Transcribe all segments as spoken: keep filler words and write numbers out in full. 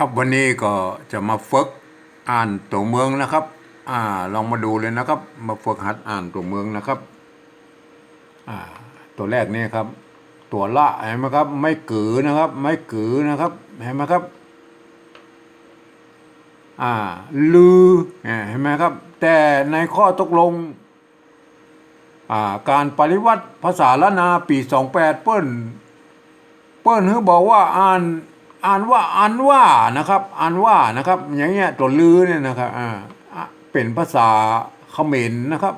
ครับ วันนี้ก็จะมาฝึกอ่านตั๋วเมืองนะครับ อ่า ลองมาดูเลยนะครับ มาฝึกหัดอ่านตั๋วเมืองนะครับ อ่า ตั๋วแรกนี่ครับ ตั๋วละ หันก่อครับ ไม้กือนะครับ ไม้กือนะครับ หันก่อครับ อ่า ลือ อ่า หันก่อครับ แต่ในข้อตกลง อ่า ก๋านปริวัติภาษาล้านนาปี๋สองแปด เปิ้น เปิ้นหื้อบอกว่าอ่าน อ่านว่าอันว่านะครับ อันว่านะครับ อย่างเงี้ย ตั๋วลือเนี่ยนะครับ อ่า อ่ะ เป๋นภาษาเขมรนะครับ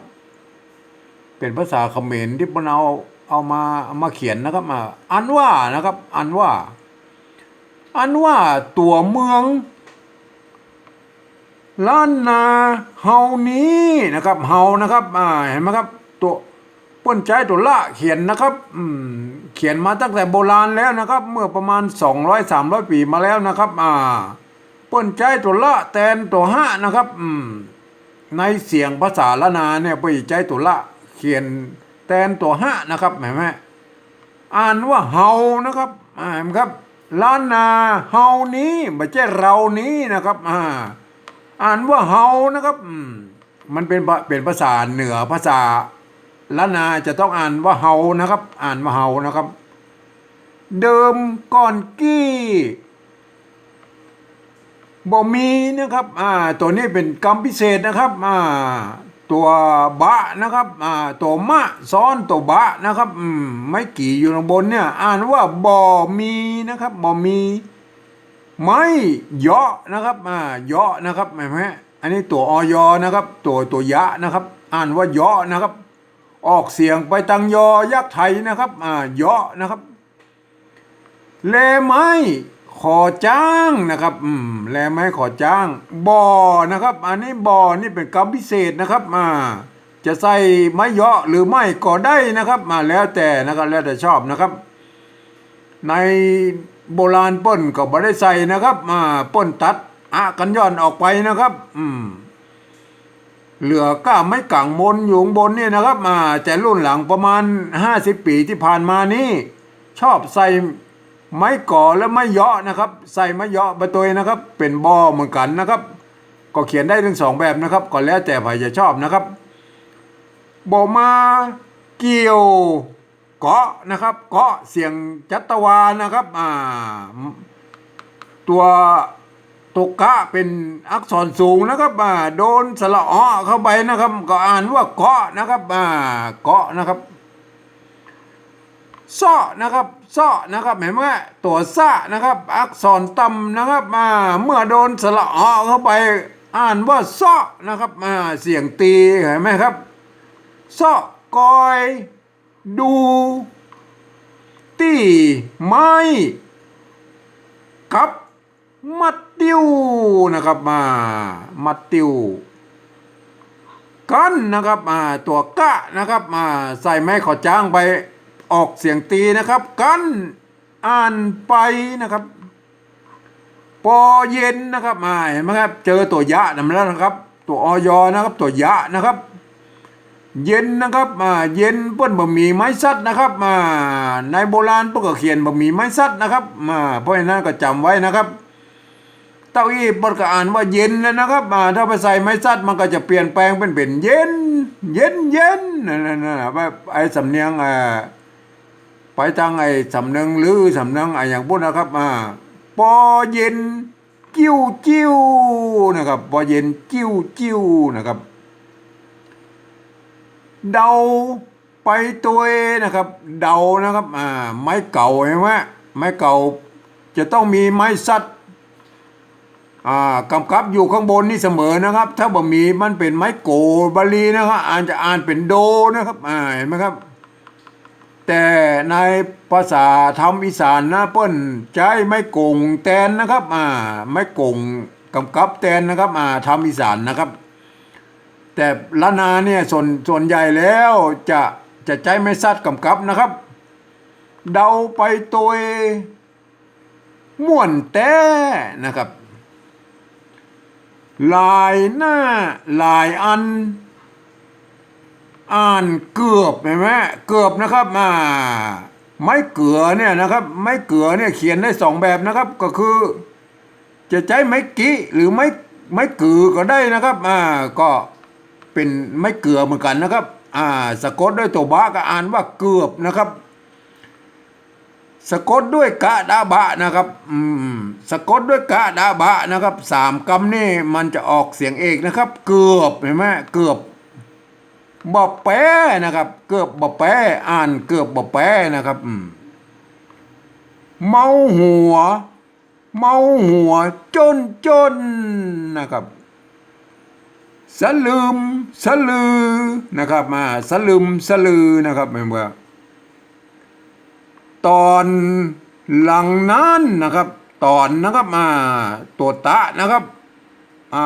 เป๋นภาษาเขมรตี้เปิ้นเอา เอามา เอามาเขียนนะครับ อ่า อันว่านะครับ อันว่า อันว่าตั๋วเมือง ล้านนาเฮานี้นะครับ เฮานะครับ อ่า หันก่อครับ ตั๋ว เปิ้นใจ๊ตั๋วละเขียนนะครับ อืม เขียนมาตั้งแต่โบราณแล้วนะครับ เมื่อประมาณสองร้อยสามร้อยปี๋มาแล้วนะครับ อ่า เปิ้นใจ๊ตั๋วละแตนตั๋วหะนะครับ อืม ในเสียงภาษาล้านนาเนี่ย เปิ้นใจ๊ตั๋วละเขียนแตนตั๋วหะนะครับ หันก่อ อ่านว่าเฮานะครับ อ่า หันก่อครับ ล้านนาเฮานี้ บ่ใจ้เรานี้นะครับ อ่า อ่านว่าเฮานะครับ อืม มันเป๋นภา เป๋นภาษาเหนือ ภาษาล้านนาจะต้องอ่านว่าเฮานะครับ อ่านว่าเฮานะครับ เดิมก่อนกี้ บ่มีนะครับ อ่า ตั๋วนี้เป๋นกำพิเศษนะครับ อ่า ตั๋วบะนะครับ อ่า ตั๋วมะซ้อนตั๋วบะนะครับ อืม ไม้กี่อยู่ข้างบนเนี่ย อ่านว่าบ่มีนะครับ บ่มี ไม้เยาะนะครับ อ่า เยาะนะครับ หันก่อ อันนี้ตั๋ว อย นะครับ ตั๋ว ตั๋วยะนะครับ อ่านว่าเยาะนะครับ ออกเสียงไปตางยอยักษ์ไทยนะครับ อ่า เยาะนะครับ แลไม้ขอจ๊างนะครับ อืม แลไม้ขอจ๊าง บ่อนะครับ อันนี้บ่อนี่เป๋นกำพิเศษนะครับ อ่า จะใส่ไม้เยาะหรือไม่ก็ได้นะครับ อ่า แล้วแต่นะครับ แล้วแต่ชอบนะครับ ในโบราณเปิ้นก็บ่ได้ใส่นะครับ อ่า เปิ้นตัดอะกัญญอนออกไปนะครับ อืม เหลือก้าไม้กั๋งมนอยู่ข้างบนนี่นะครับ อ่า แต่รุ่นหลังประมาณห้าสิบปี๋ตี้ผ่านมานี้ ชอบใส่ไม้ก๋อและไม้เยาะนะครับ ใส่ไม้เยาะไปตวยนะครับ เป๋นบ่อเหมือนกั๋นนะครับ ก็เขียนได้ทั้งสองแบบนะครับ ก็แล้วแต่ใผจะชอบนะครับ บ่มาเกี่ยว เกาะนะครับ เกาะ เสียงจัตวานะครับ อ่า ตั๋ว ตั๋วกะเป๋นอักษรสูงนะครับ อ่า โดนสระเออเข้าไปนะครับ ก็อ่านว่าเกาะนะครับ อ่า เกาะนะครับ เซาะนะครับ เซาะนะครับ หันก่อ ตั๋วสะนะครับ อักษรต่ำนะครับ อ่า เมื่อโดนสระเออเข้าไป อ่านว่าเซาะนะครับ อ่า เสียงตี๋ หันก่อครับ เซาะกอย ดู ตี้ ไม้ กับ มัดติ้ว นะครับ อ่า มัดติ้ว กั๋น นะครับ อ่า ตั๋วกะ นะครับ อ่า ใส่ไม้ขอจ๊างไป ออกเสียงตี๋ นะครับ กั๋น อ่านไป นะครับ ปอเย็นนะครับ อ่า หันก่อครับ เจอตั๋วยะมาแล้วนะครับ ตั๋ว อย นะครับ ตั๋วยะนะครับ เย็นนะครับ อ่า เย็นเปิ้นบ่มีไม้สัตว์นะครับ อ่า ในโบราณเปิ้นก็เขียนบ่มีไม้สัตว์นะครับ อ่า เพราะฉะนั้นก็จ๋ำไว้นะครับ เต้าอี้เปิ้นก็อ่านว่าเย็นแล้วนะครับ อ่า ถ้าไปใส่ไม้สัตว์มันก็จะเปลี่ยนแปลงเป๋น เป๋นเย็น เย็น เย็น นั่น นั่น นั่น แบบไอ้สำเนียง อ่า ไปตางไอ้สำเนียงลือ สำเนียงอะหยังปู้นนะครับ อ่า ปอเย็น กิ้วจิ้ว นะครับ ปอเย็น กิ้วจิ้ว นะครับ เดาไปตวยนะครับ เดานะครับ อ่า ไม้เก๋าหันก่อ ไม้เก๋าจะต้องมีไม้สัตว์ อ่า ก๋ำกับอยู่ข้างบนนี่เสมอนะครับ ถ้าบ่มีมันเป๋นไม้โกบาลีนะครับ อ่านจะอ่านเป๋นโดนะครับ อ่า หันก่อครับ แต่ในภาษาธรรมอีสานนะ เปิ้นใจ๊ไม้ก๋งแตนนะครับ อ่า ไม้ก๋งก๋ำกับแตนนะครับ อ่า ธรรมอีสานนะครับ แต่ล้านนาเนี่ยส่วน ส่วนใหญ่แล้วจะ จะใจ๊ไม้สัตว์ก๋ำกับนะครับ เดาไปตวย ม่วนแต๊นะครับ หลายหน้าหลายอัน อ่านเกือบ หันก่อ เกือบนะครับ อ่า ไม้เกือเนี่ยนะครับ ไม้เกือเนี่ยเขียนได้สองแบบนะครับ ก็คือ จะใจ๊ไม้กิหรือไม้ ไม้กือก็ได้นะครับ อ่า ก็เป๋นไม้เกือเหมือนกั๋นนะครับ อ่า สะกดด้วยตั๋วบะก็อ่านว่าเกือบนะครับ สะกดด้วยกะดาบะนะครับ อืม สะกดด้วยกะดาบะนะครับ สามกำนี่มันจะออกเสียงเอกนะครับ เกือบ หันก่อ เกือบ บ่แป๊นะครับ เกือบบ่แป๊ อ่านเกือบบ่แป๊นะครับ อืม เมาหัว เมาหัวจ้นจ้นนะครับ สะลึมสะลือนะครับ อ่า สะลึมสะลือนะครับ หันก่อ ต๋อน หลังนั้นนะครับ ต๋อนนะครับ อ่า ตั๋วตะนะครับ อ่า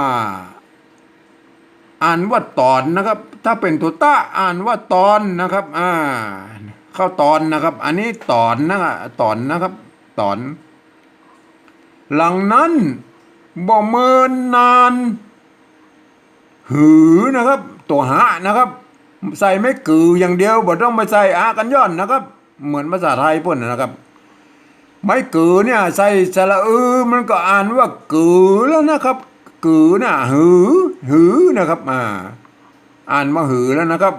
อ่านว่าต๋อนนะครับ ถ้าเป๋นตั๋วตะอ่านว่าต๋อนนะครับ อ่า เข้าต๋อนนะครับ อันนี้ต๋อนนะครับ ต๋อนนะครับ ต๋อน หลังนั้น บ่เมินนาน หือนะครับ ตั๋วหะนะครับ ใส่ไม้กืออย่างเดียว บ่ต้องไปใส่อะกัญญอนนะครับ เหมือนภาษาไทยปู๊นนะครับ ไม้กือเนี่ยใส่สระอือ มันก็อ่านว่ากือแล้วนะครับ กือน่ะ หือ หือนะครับ อ่า อ่านว่าหือแล้วนะครับ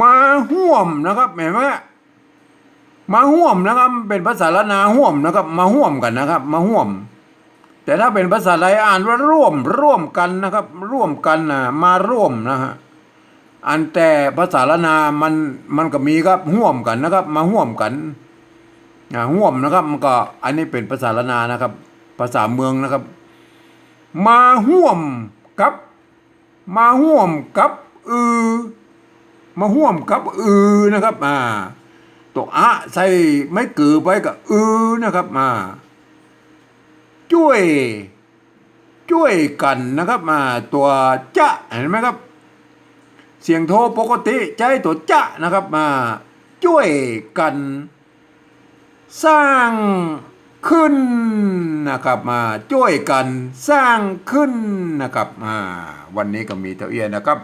มาฮ่วมนะครับ หันก่อ มาฮ่วมนะครับ เป๋นภาษาล้านนาฮ่วมนะครับ มาฮ่วมกั๋นนะครับ มาฮ่วม แต่ถ้าเป๋นภาษาไทยอ่านว่าร่วม ร่วมกั๋นนะครับ ร่วมกั๋นนะ มาร่วมนะฮะ อันแต่ภาษาล้านนามัน มันก็มีครับ ฮ่วมกั๋นนะครับ มาฮ่วมกั๋น อ่า ฮ่วมนะครับ มันก็ อันนี้เป๋นภาษาล้านนานะครับ ภาษาเมืองนะครับ มาฮ่วมกับ มาฮ่วมกับอือ มาฮ่วมกับอือนะครับ อ่า ตั๋วอะใส่ไม้กือไปก็อือนะครับ อ่า จ้วย จ้วยกั๋นนะครับ อ่า ตั๋วจะ หันก่อครับ เสียงโทปกติใจ๊ตั๋วจะนะครับ อ่า จ้วยกั๋น สร้างขึ้นนะครับ อ่า จ้วยกั๋นสร้างขึ้นนะครับ อ่า วันนี้ก็มีเต้าเอี้ยนะครับ